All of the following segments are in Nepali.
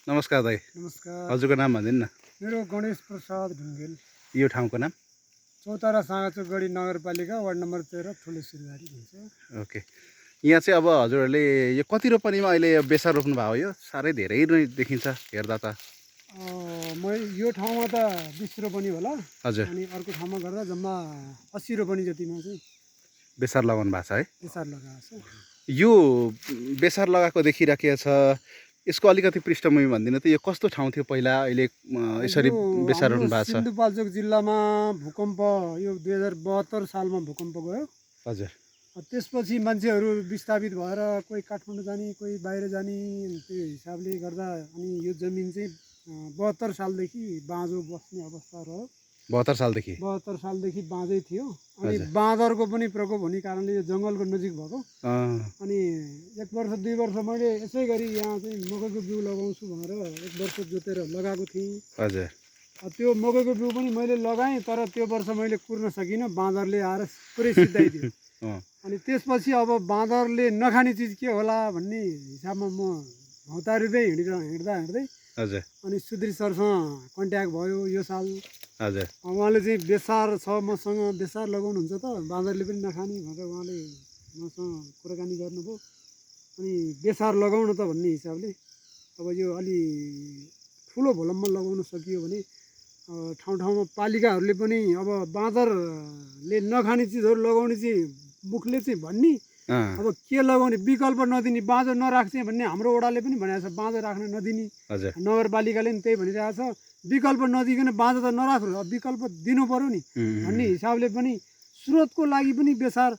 नमस्कार दाइ। नमस्कार। हजुरको नाम भनिदिनु न। मेरो गणेश प्रसाद ढुङ्गेल, यो ठाउँको नाम? चौतारा साँगाचोकगढी नगरपालिका वार्ड नम्बर 13 ठुलो सिरबारी भन्छ। ओके। यहाँ चाहिँ अब हजुरहरूले यो कति रोपनीमा अहिले यो बेसार रोप्नु भएको? यो साह्रै धेरै नै देखिन्छ हेर्दा त। म यो ठाउँमा त 20 रोपनी होला, हजुर, अनि अर्को ठाउँमा गर्दा जम्मा 80 रोपनी जतिमा चाहिँ बेसार लगाउनु भएको छ है? बेसार लगाएको छ। यो बेसार लगाएको देखिराखेको छ। यसको अलिकति पृष्ठभूमि भनिदिनु त, यो कस्तो ठाउँ थियो पहिला, अहिले यसरी यो बेसार हाम्रो रोप्नु भएको छ? सिन्धुपाल्चोक जिल्लामा भूकम्प यो 2072 सालमा भूकम्प गयो। हजुर, त्यसपछि मान्छेहरू विस्थापित भएर कोही काठमाडौँ जाने, कोही बाहिर जाने, त्यो हिसाबले गर्दा अनि यो जमिन चाहिँ 72 सालदेखि बाँझो बस्ने अवस्था रह्यो। 72 सालदेखि? 72 सालदेखि बाँझै थियो। अनि हजुर। बाँदरको पनि प्रकोप हुने कारणले यो जङ्गलको नजिक भएको। अनि 1 वर्ष 2 वर्ष मैले यसै गरी यहाँ चाहिँ मकैको बिउ लगाउँछु भनेर 1 वर्ष जोतेर लगाएको थिएँ। हजुर, त्यो मकैको बिउ पनि मैले लगाएँ, तर त्यो वर्ष मैले कुर्न सकिनँ, बाँदरले आएर पुरै सिद्धाइदियो। अनि त्यसपछि अब बाँदरले नखाने चिज के होला भन्ने हिसाबमा म हतारिँदै हिँड्दै हजुर, अनि सुदृढ सरसँग कन्ट्याक्ट भयो यो साल। हजुर, उहाँले चाहिँ बेसार छ मसँग, बेसार लगाउनुहुन्छ त, बाँदरले पनि नखाने भनेर उहाँले मसँग कुराकानी गर्नुभयो। अनि बेसार लगाउन त भन्ने हिसाबले अब यो अलि ठुलो भोलममा लगाउन सकियो भने ठाउँ ठाउँमा पालिकाहरूले पनि अब बाँदरले नखाने चिजहरू लगाउने चाहिँ मुखले चाहिँ भन्ने, अब के लगाउने विकल्प नदिने, बाँझो नराख्ने भन्ने हाम्रो वडाले पनि भनेको छ, बाँझो राख्न नदिने। हजुर, नगरपालिकाले पनि त्यही भनिरहेको छ, विकल्प नदिकन बाँझो त नराख्नु, अब विकल्प दिनु पऱ्यो नि भन्ने हिसाबले पनि स्रोतको लागि पनि बेसार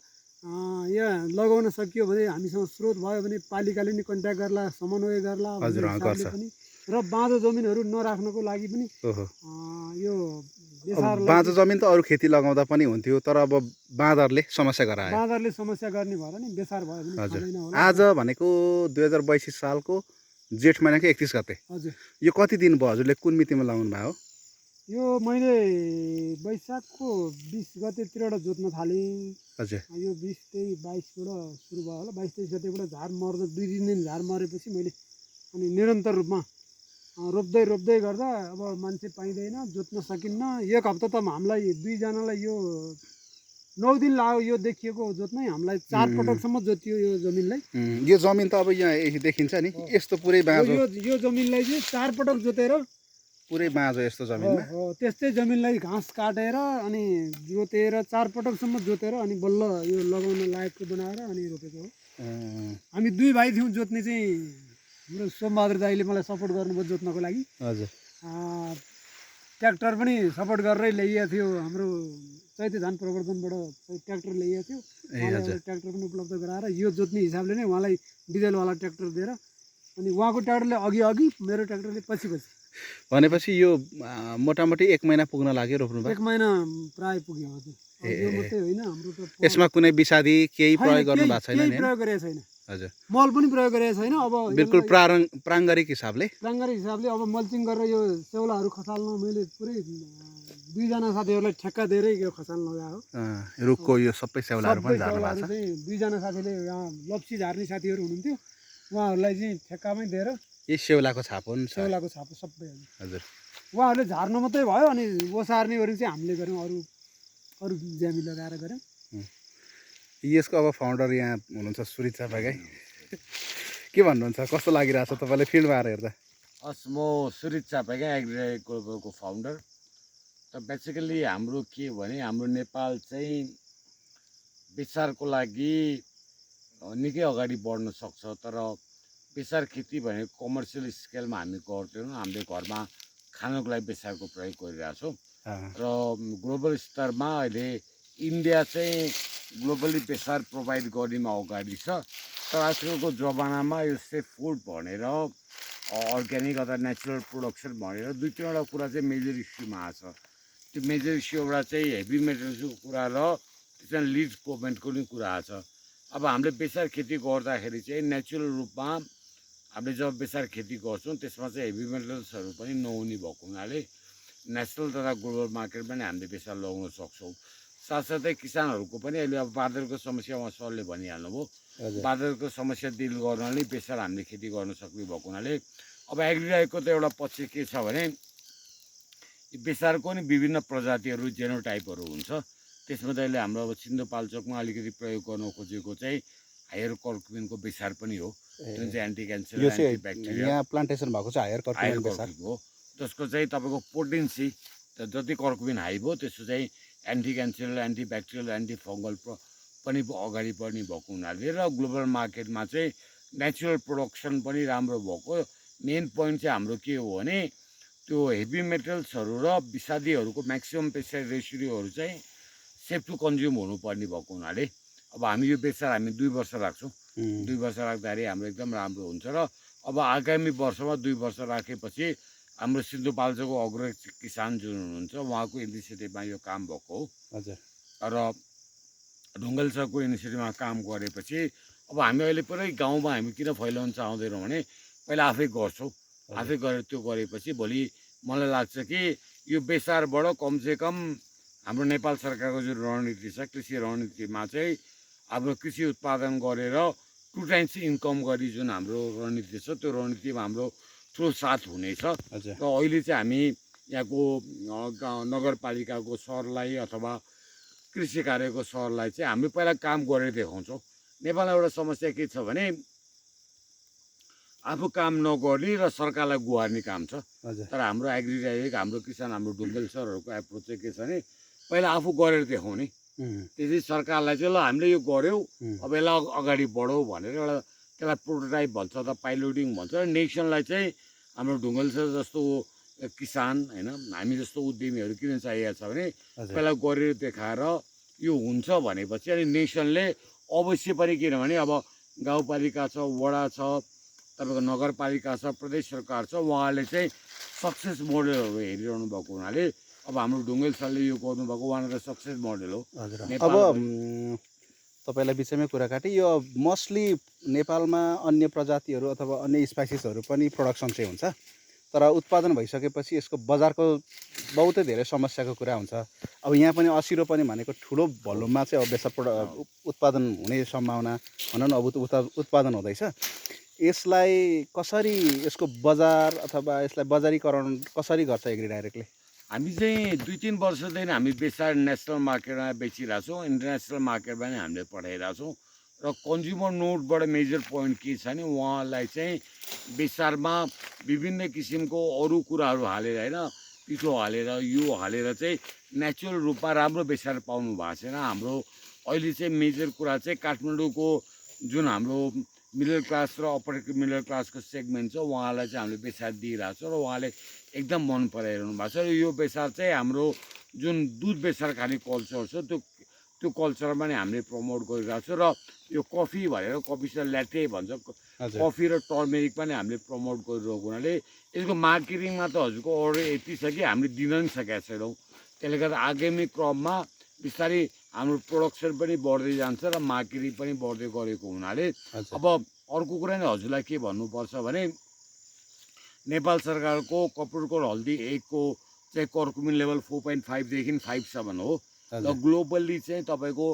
यहाँ लगाउन सकियो भने हामीसँग स्रोत भयो भने पालिकाले नि कन्ट्याक्ट गर्ला, समन्वय गर्ला भन्ने हिसाबले पनि, र बाँझो जमिनहरू नराख्नको लागि पनि यो बेसार। बाँझो जमिन त अरू खेती लगाउँदा पनि हुन्थ्यो, तर अब बाँदरले समस्या गरायो। बाँदरले समस्या गर्ने भएर नि बेसार भयो भने खाँदैन होला। आज भनेको 2022 सालको जेठ महिनाको 31 गते। हजुर। यो कति दिन भयो हजुरले कुन मितिमा लगाउनु भयो? यो मैले वैशाखको 20 गतेतिरबाट जोत्न थालेँ। हजुर। यो 20 23 22बाट सुरु भयो होला। 22 23 गतेबाट झार मर्दा 2 दिन झार मरेपछि मैले अनि निरन्तर रूपमा रोप्दै गर्दा अब मान्छे पाइँदैन, जोत्न सकिन्न। 1 हप्ता त हामीलाई 2 जनालाई यो 9 दिन लाग्यो यो देखिएको जोत्नै, हामीलाई 4 पटकसम्म जोतियो यो जमिनलाई। यो जमिन त अब यहाँ देखिन्छ नि, यस्तो पुरै बाँझो। यो जमिनलाई चाहिँ 4 पटक जोतेर पुरै बाँझो यस्तो जमिनमा त्यस्तै जमिनलाई घाँस काटेर अनि जोतेर 4 पटकसम्म जोतेर अनि बल्ल यो लगाउन लायकको बनाएर अनि रोपेको हो। हामी 2 भाइ थियौँ जोत्ने चाहिँ, हाम्रो सोमबहादुर दाइले मलाई सपोर्ट गर्नुभयो जोत्नको लागि। हजुर। ट्र्याक्टर पनि सपोर्ट गरेरै ल्याइएको थियो, हाम्रो चैते धान प्रवर्धनबाट ट्र्याक्टर ल्याइएको थियो। उहाँलाई ट्र्याक्टर पनि उपलब्ध गराएर यो जोत्ने हिसाबले नै उहाँलाई डिजलवाला ट्र्याक्टर दिएर अनि उहाँको ट्र्याक्टरले अघि मेरो ट्र्याक्टरले पछि भनेपछि यो मोटामोटी 1 महिना पुग्न लाग्यो रोप्नु भयो? 1 महिना प्राय पुग्यो। हजुर। यो मात्रै होइन, हाम्रो त यसमा कुनै विषादी केही प्रयोग गर्नु भएको छैन नि? प्रयोग गरेको छैन। हजुर। मल पनि प्रयोग गरेको छैन। अब बिल्कुल प्राङ्गारिक हिसाबले अब मल्चिङ गरेर यो सेउलाहरू खसाल्न मैले पुरै 2 जना साथीहरूलाई ठेक्का दिएरै यो खसाल्न लगाएको। रुखको यो सबै सेउलाहरू पनि झार्नु भएको छ? 2 जना साथीले यहाँ लप्सी झार्ने साथीहरू हुनुहुन्थ्यो, उहाँहरूलाई चाहिँ ठेक्कामै दिएर यी सेउलाको छाप हो नि? सेउलाको छाप सबै। हजुर। उहाँहरूले झार्नु मात्रै भयो, अनि ओसार्ने गरी चाहिँ हामीले गऱ्यौँ, अरू ज्यामी लगाएर गऱ्यौँ। यसको अब फाउन्डर यहाँ हुनुहुन्छ सुरित चापागाई, के भन्नुहुन्छ, कस्तो लागिरहेछ तपाईँलाई फिल्डमा आएर हेर्दा? म सुरित चापागाई एग्रिकल्चरको फाउन्डर। त बेसिकली हाम्रो के भने हाम्रो नेपाल चाहिँ बेसारको लागि निकै अगाडि बढ्न सक्छ, तर बेसार खेती भनेको कमर्सियल स्केलमा हामी गर्दैनौँ। हामीले घरमा खानको लागि बेसारको प्रयोग गरिरहेछौँ र ग्लोबल स्तरमा अहिले इन्डिया चाहिँ ग्लोबली बेसार प्रोभाइड गर्नेमा अगाडि छ। तर आजकलको जमानामा यो सेफ फुड भनेर अर्ग्यानिक अथवा नेचुरल प्रोडक्सन भनेर 2-3वटा कुरा चाहिँ मेजर इस्युमा आएको छ। त्यो मेजर इस्यु एउटा चाहिँ हेभी मेटेरियल्सको कुरा र त्यसमा लिड पोभमेन्टको पनि कुरा आएको छ। अब हामीले बेसार खेती गर्दाखेरि चाहिँ नेचुरल रूपमा हामीले जब बेसार खेती गर्छौँ त्यसमा चाहिँ हेभी मेटल्सहरू पनि नहुने भएको हुनाले नेसनल तथा ग्लोबल मार्केट पनि हामीले बेसार लगाउन सक्छौँ। साथसाथै किसानहरूको पनि अहिले अब बाँदरको समस्या उहाँ सरले भनिहाल्नुभयो, बाँदरको समस्या डिल गर्नाले बेसार हामीले खेती गर्न सक्ने भएको हुनाले अब एग्रिराईको त एउटा पछि के छ भने बेसारको नि विभिन्न प्रजातिहरू जेनोटाइपहरू हुन्छ। त्यसमा त अहिले हाम्रो अब सिन्धुपाल्चोकमा अलिकति प्रयोग गर्न खोजेको चाहिँ हायर कर्कुमिनको बेसार पनि हो, जुन चाहिँ एन्टी क्यान्सर यो चाहिँ एन्टिब्याक्टेरियल यहाँ प्लान्टेसन भएको चाहिँ हायर हायर कर्कुमिन बेसार कर्कुमिन हो। जसको चाहिँ तपाईँको पोटेन्सी जति कर्कुमिन हाई भयो त्यसको चाहिँ एन्टी क्यान्सरल एन्टिब्याक्टेरियल एन्टिफङ्गल पनि अगाडि बढ्ने भएको हुनाले र ग्लोबल मार्केटमा चाहिँ नेचुरल प्रोडक्सन पनि राम्रो भएको। मेन पोइन्ट चाहिँ हाम्रो के हो भने त्यो हेभी मेटल्सहरू र विषादीहरूको म्याक्सिमम पेस्टिसाइड रेसिड्युहरू चाहिँ सेफ टु कन्ज्युम हुनुपर्ने भएको हुनाले अब हामी यो बेसार हामी 2 वर्ष राख्छौँ। 2 वर्ष राख्दाखेरि हाम्रो एकदम राम्रो हुन्छ र अब आगामी वर्षमा 2 वर्ष राखेपछि हाम्रो सिन्धुपाल्चोकको अग्र किसान जुन हुनुहुन्छ उहाँको इनिसिएटिभमा यो काम भएको हो। हजुर र ढुङ्गल सरको इनिसिएटिभमा काम गरेपछि अब हामी अहिले पुरै गाउँमा हामी किन फैलाउन चाहँदैनौँ भने पहिला आफै गर्छौँ, आफै गरेर त्यो गरेपछि भोलि मलाई लाग्छ कि यो बेसारबाट कमसेकम हाम्रो नेपाल सरकारको जुन रणनीति छ कृषि रणनीतिमा चाहिँ हाम्रो कृषि उत्पादन गरेर 2 टाइम्स इन्कम गरी जुन हाम्रो रणनीति छ त्यो रणनीतिमा हाम्रो ठुलो साथ हुनेछ। हजुर र अहिले चाहिँ हामी यहाँको नगरपालिकाको सरलाई अथवा कृषि कार्यको सरलाई चाहिँ हामी पहिला काम गरेर देखाउँछौँ। नेपालमा एउटा समस्या के छ भने आफू काम नगर्ने र सरकारलाई गुहार्ने काम छ। हजुर तर हाम्रो एग्रिराइक हाम्रो किसान हाम्रो ढुङ्गल सरहरूको एप्रोच चाहिँ के छ भने पहिला आफू गरेर देखाउने, त्यसपछि सरकारलाई चाहिँ ल हामीले यो गऱ्यौँ अब यसलाई अगाडि बढौँ भनेर एउटा त्यसलाई प्रोटोटाइप भन्छ त पाइलोटिङ भन्छ। र नेसनलाई चाहिँ हाम्रो ढुङ्गल सर जस्तो किसान होइन हामी जस्तो उद्यमीहरू किन चाहिएको छ भने पहिला गरेर देखाएर यो हुन्छ भनेपछि अनि नेसनले अवश्य पनि किनभने अब गाउँपालिका छ, वडा छ, तपाईँको नगरपालिका छ, प्रदेश सरकार छ, उहाँहरूले चाहिँ सक्सेस मोडलहरू हेरिरहनु भएको हुनाले अब हाम्रो ढुङ्गल सरले यो गर्नुभएको one of the success model हो। हजुर नेपाल अब तपाईँलाई बिचमै कुरा काटेँ, यो मोस्टली नेपालमा अन्य प्रजातिहरू अथवा अन्य स्पाइसिसहरू पनि प्रोडक्सन चाहिँ हुन्छ, तर उत्पादन भइसकेपछि यसको बजारको बहुतै धेरै समस्याको कुरा हुन्छ। अब यहाँ पनि असिरो पनि भनेको ठुलो भोल्युममा चाहिँ अब बेसार उत्पादन हुने सम्भावना भनौँ न अब उत्पादन हुँदैछ। यसलाई कसरी यसको बजार अथवा यसलाई बजारीकरण कसरी गर्छ एग्रिडाइरेक्टले? हामी चाहिँ 2-3 वर्षदेखि हामी बेसार नेसनल मार्केटमा बेचिरहेको छौँ, इन्टरनेसनल मार्केटमा पनि हामीले पठाइरहेको छौँ। र कन्ज्युमर नोटबाट मेजर पोइन्ट के छ भने उहाँलाई चाहिँ बेसारमा विभिन्न किसिमको अरू कुराहरू हालेर होइन पिठो हालेर यो हालेर चाहिँ नेचुरल रूपमा राम्रो बेसार पाउनु भएको छैन। हाम्रो अहिले चाहिँ मेजर कुरा चाहिँ काठमाडौँको जुन हाम्रो मिडल क्लास र अप्पर मिडल क्लासको सेगमेन्ट छ उहाँलाई चाहिँ हामीले बेसार दिइरहेको छ र उहाँले एकदम मन पराइरहनु भएको छ। र यो बेसार चाहिँ हाम्रो जुन दुध बेसार खाने कल्चर छ त्यो कल्चरमा नै हामीले प्रमोट गरिरहेको छ। र यो कफी भनेर कफीसँग ल्याटे भन्छ कफी र टर्मेरिक पनि हामीले प्रमोट गरिरहेको हुनाले यसको मार्केटिङमा त हजुरको अर्डर यति छ कि हामीले दिन पनि सकेका छैनौँ। त्यसले गर्दा आगामी क्रममा बिस्तारै हाम्रो प्रोडक्सन पनि बढ्दै जान्छ र मार्केटिङ पनि बढ्दै गरेको हुनाले अब अर्को कुरा नि हजुरलाई के भन्नुपर्छ भने नेपाल सरकारको कपुरकोट हल्दी 1 को चाहिँ कर्कुमिन लेभल 4.5 देखि 5-7 हो। र ग्लोबल्ली चाहिँ तपाईँको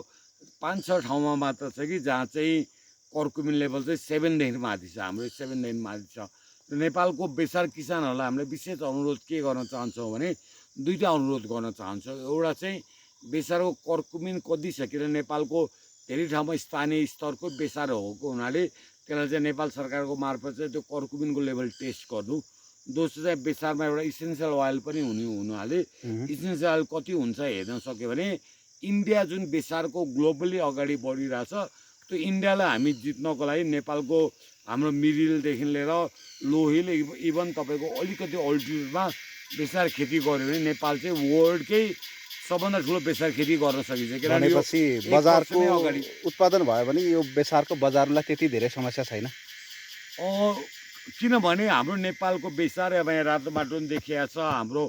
5-6 ठाउँमा मात्र छ कि जहाँ चाहिँ कर्कुमिन लेभल चाहिँ 7 देखि माथि छ, हाम्रो 7 देखि माथि छ। र नेपालको बेसार किसानहरूलाई हामीले विशेष अनुरोध के गर्न चाहन्छौँ भने 2टा अनुरोध गर्न चाहन्छौँ। एउटा चाहिँ बेसारको कर्कुमिन कति छ किन नेपालको धेरै ठाउँमा स्थानीय स्तरको बेसार भएको हुनाले त्यसलाई चाहिँ नेपाल सरकारको मार्फत चाहिँ त्यो कर्कुमिनको लेभल टेस्ट गर्नु। दोस्रो चाहिँ बेसारमा एउटा इसेन्सियल ओइल पनि हुनाले इसेन्सियल ओइल कति हुन्छ हेर्न सक्यो भने इन्डिया जुन बेसारको ग्लोबली अगाडि बढिरहेछ त्यो इन्डियालाई हामी जित्नको लागि नेपालको हाम्रो मिडिलदेखि लिएर लो हिल इभन तपाईँको अलिकति अल्टिट्युडमा बेसार खेती गऱ्यो भने नेपाल चाहिँ वर्ल्डकै सबभन्दा ठुलो बेसार खेती गर्न सकिन्छ। किनभने बजारको उत्पादन भयो भने यो बेसारको बजारलाई त्यति धेरै समस्या छैन। किनभने हाम्रो नेपालको बेसार अब यहाँ रातो माटो पनि देखिएको छ, हाम्रो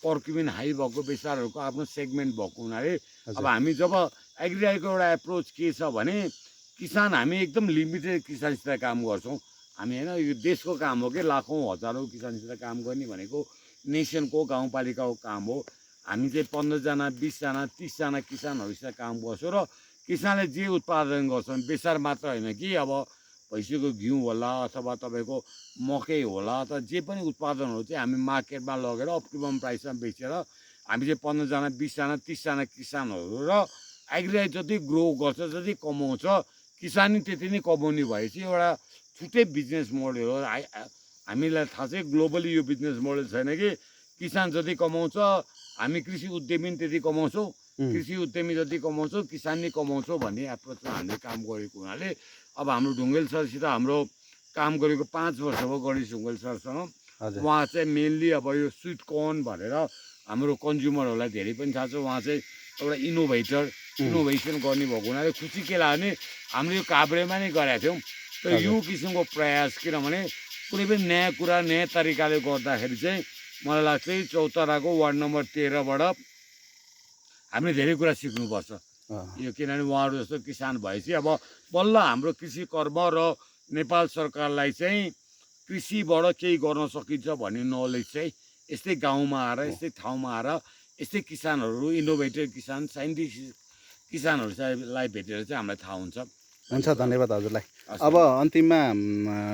कर्कुमिन हाई भएको बेसारहरूको आफ्नो सेगमेन्ट भएको हुनाले अब हामी जब एग्रिकल्चरको एउटा एप्रोच के छ भने किसान हामी एकदम लिमिटेड किसानसित काम गर्छौँ। हामी होइन यो देशको काम हो कि लाखौँ हजारौँ किसानसित काम गर्ने भनेको नेसनको गाउँपालिकाको काम हो। हामी चाहिँ 15 जना 20 जना 30 जना किसानहरूसित काम गर्छौँ र किसानले जे उत्पादन गर्छन् बेसार मात्र होइन कि अब भैँसीको घिउ होला अथवा तपाईँको मकै होला अथवा जे पनि उत्पादनहरू चाहिँ हामी मार्केटमा लगेर अप्टिमम प्राइसमा बेचेर हामी चाहिँ 15जना 20जना 30जना किसानहरू र एग्रिकल्चर जति ग्रो गर्छ जति कमाउँछ किसानी त्यति नै कमाउने भएपछि एउटा छुट्टै बिजनेस मोडल हो। हामीलाई थाहा छ ग्लोबली यो बिजनेस मोडल छैन कि किसान जति कमाउँछ हामी कृषि उद्यमी त्यति कमाउँछौँ, कृषि उद्यमी जति कमाउँछौँ किसान नै कमाउँछौँ भन्ने एप्रोचमा हामीले काम गरेको हुनाले अब हाम्रो ढुङ्गेल सरसित हाम्रो काम गरेको 5 वर्ष भयो गणेश ढुङ्गेल सरसँग। उहाँ चाहिँ मेनली अब यो स्विट कर्न भनेर हाम्रो कन्ज्युमरहरूलाई धेरै पनि थाहा छ। उहाँ चाहिँ एउटा इनोभेसन गर्ने भएको हुनाले खुसी के लाग्यो भने हामीले यो काभ्रेमा नै गरेका थियौँ। तर यो किसिमको प्रयास किनभने कुनै पनि नयाँ कुरा नयाँ तरिकाले गर्दाखेरि चाहिँ मलाई लाग्छ चौताराको वार्ड नम्बर 13बाट हामीले धेरै कुरा सिक्नुपर्छ। यो किनभने उहाँहरू जस्तो किसान भएपछि अब बल्ल हाम्रो कृषि कर्म र नेपाल सरकारलाई चाहिँ कृषिबाट केही गर्न सकिन्छ भन्ने नलेज चाहिँ यस्तै गाउँमा आएर यस्तै ठाउँमा आएर यस्तै किसानहरू इनोभेटिभ किसान साइन्टिस्ट किसानहरूलाई भेटेर चाहिँ हामीलाई थाहा हुन्छ। हुन्छ, धन्यवाद हजुरलाई। अब अन्तिममा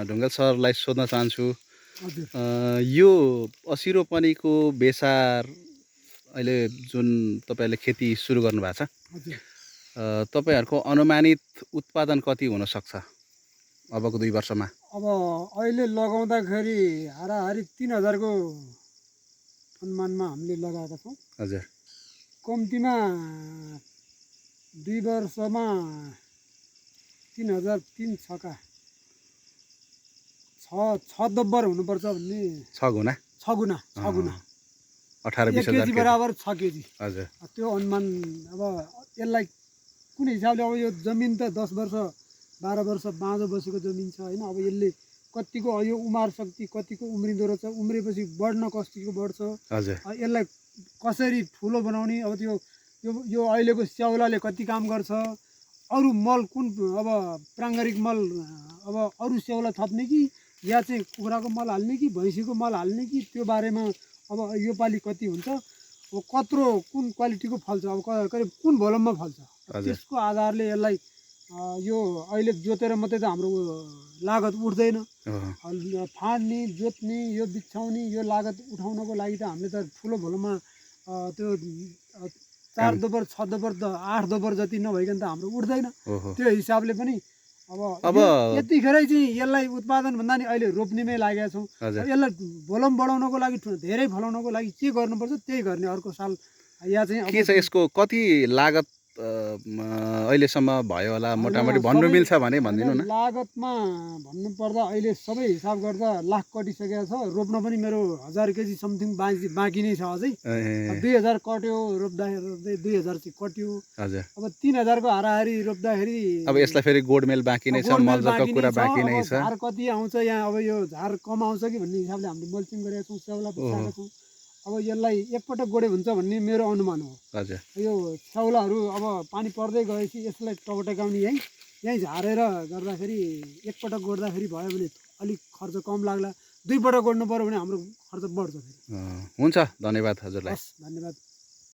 ढुङ्गेल सरलाई सोध्न चाहन्छु, यो असिरो पनिको बेसार अहिले जुन तपाईँले खेती सुरु गर्नुभएको छ, तपाईँहरूको अनुमानित उत्पादन कति हुनसक्छ अबको 2 वर्षमा? अब अहिले लगाउँदाखेरि हाराहारी 3000 को अनुमानमा हामीले लगाएका छौँ। हजुर, कम्तीमा 2 वर्षमा 3000 3 छका 6 दब्बर हुनुपर्छ भन्ने 6 गुणा 6 गुणा 18-20 1 केजी बराबर 6 केजी। हजुर, त्यो अनुमान अब यसलाई कुन हिसाबले अब यो जमिन त 10 वर्ष 12 वर्ष बाँझो बसेको जमिन छ होइन। अब यसले कतिको यो उमार शक्ति कतिको उम्रिँदो रहेछ, उम्रेपछि बढ्न कतिको बढ्छ, हजुर, यसलाई कसरी ठुलो बनाउने, अब त्यो यो अहिलेको स्याउलाले कति काम गर्छ, अरू मल कुन अब प्राङ्गारिक मल अब अरू स्याउला थप्ने कि या चाहिँ कुखुराको मल हाल्ने कि भैँसीको मल हाल्ने कि त्यो बारेमा अब योपालि कति हुन्छ, अब कत्रो कुन क्वालिटीको फल्छ, अब करिब कुन भोलममा फल्छ, त्यसको आधारले यसलाई यो अहिले जोतेर मात्रै त हाम्रो लागत उठ्दैन। फाँड्ने जोत्ने यो बिछाउने यो लागत उठाउनको लागि त हामीले त ठुलो भोलममा त्यो 4 दोबर 6 दोबर 8 दोबर जति नभइकन त हाम्रो उठ्दैन। त्यो हिसाबले पनि अब यतिखेरै चाहिँ यसलाई उत्पादन भन्दा नि अहिले रोप्नेमै लागेका छौँ। यसलाई भोलम बढाउनको लागि धेरै फलाउनको लागि के गर्नुपर्छ त्यही गर्ने अर्को साल या चाहिँ के छ यसको कति लागत अहिलेसम्म भयो होला मोटामोटी भन्नु मिल्छ भने भनिदिनु न। लागतमा भन्नुपर्दा अहिले सबै हिसाब गर्दा लाख कटिसकेको छ। रोप्न पनि मेरो 1000 केजी समथिङ बाँकी नै छ अझै। 2000 कट्यो रोप्दाखेरि 2000 चाहिँ कट्यो। हजुर, अब 3000 को हाराहारी रोप्दाखेरि अब यसलाई फेरि गोडमेल बाँकी नै छ, मलजलको कुरा बाँकी नै छ। झार कति आउँछ यहाँ, अब यो झार कम आउँछ कि भन्ने हिसाबले हामीले मल्चिङ गरेका छौँ, स्याउला पसाएका छौँ। अब यसलाई एकपटक गोडे हुन्छ भन्ने मेरो अनुमान हो। हजुर, यो स्याउलाहरू अब पानी पर्दै गएपछि यसलाई टकटकाउने यहीँ झारेर गर्दाखेरि एकपटक गोड्दाखेरि भयो भने अलिक खर्च कम लाग्ला। 2 पटक गोड्नु पर्यो भने हाम्रो खर्च बढ्छ। हुन्छ, धन्यवाद हजुरलाई। धन्यवाद।